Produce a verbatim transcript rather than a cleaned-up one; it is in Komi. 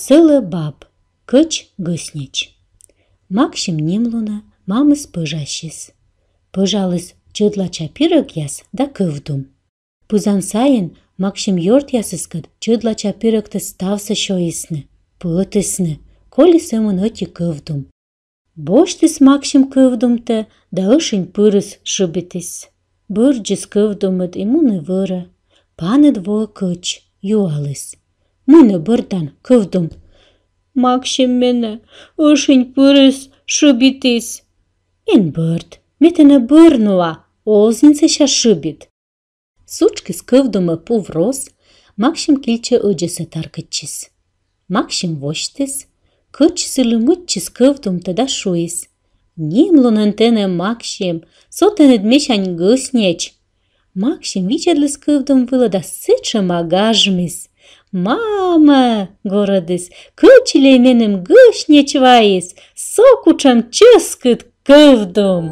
Сӧлӧ баб. Кӧч гӧснеч. Максим нимлунӧ мамыс пӧжасис. Пӧжаліс чӧдлача пирӧгъяс да кӧвдум. Пызан сайын Максим ёртъясыскӧд чӧдлача пирӧгтӧ ставсӧ сёйисны, пӧтісны, коли сӧмын ӧти кӧвдум. Босьтіс Максим кӧвдумтӧ да ӧшинь пырыс шыбитіс. Бӧрддзис кӧвдумыд и муні вӧрӧ. Паныд воӧ кӧч, юаліс: «Мый нӧ бӧрдан, кӧвдум?» «Максим менӧ ӧшинь пырыс шыбитіс». «Эн бӧрд, ме тэнӧ бӧр нуа, оз нин сэсся шыбит». Сутшкис кӧвдумӧ пув рос, Максим кильчӧ ӧдзӧсӧ таркӧдчис. Максим восьтіс, кӧч сылы мыччис кӧвдумтӧ да шуис: «Нимлунӧн тэнӧ, Максим, со тэныд месянь гӧснеч». Максим видзӧдліс кӧвдум вылӧ да сэтшӧма гажмис. «Мамӧ, — горӧдіс, — кӧчильӧй меным гӧснеч вайис, со кутшӧм чӧскыд кӧвдум!»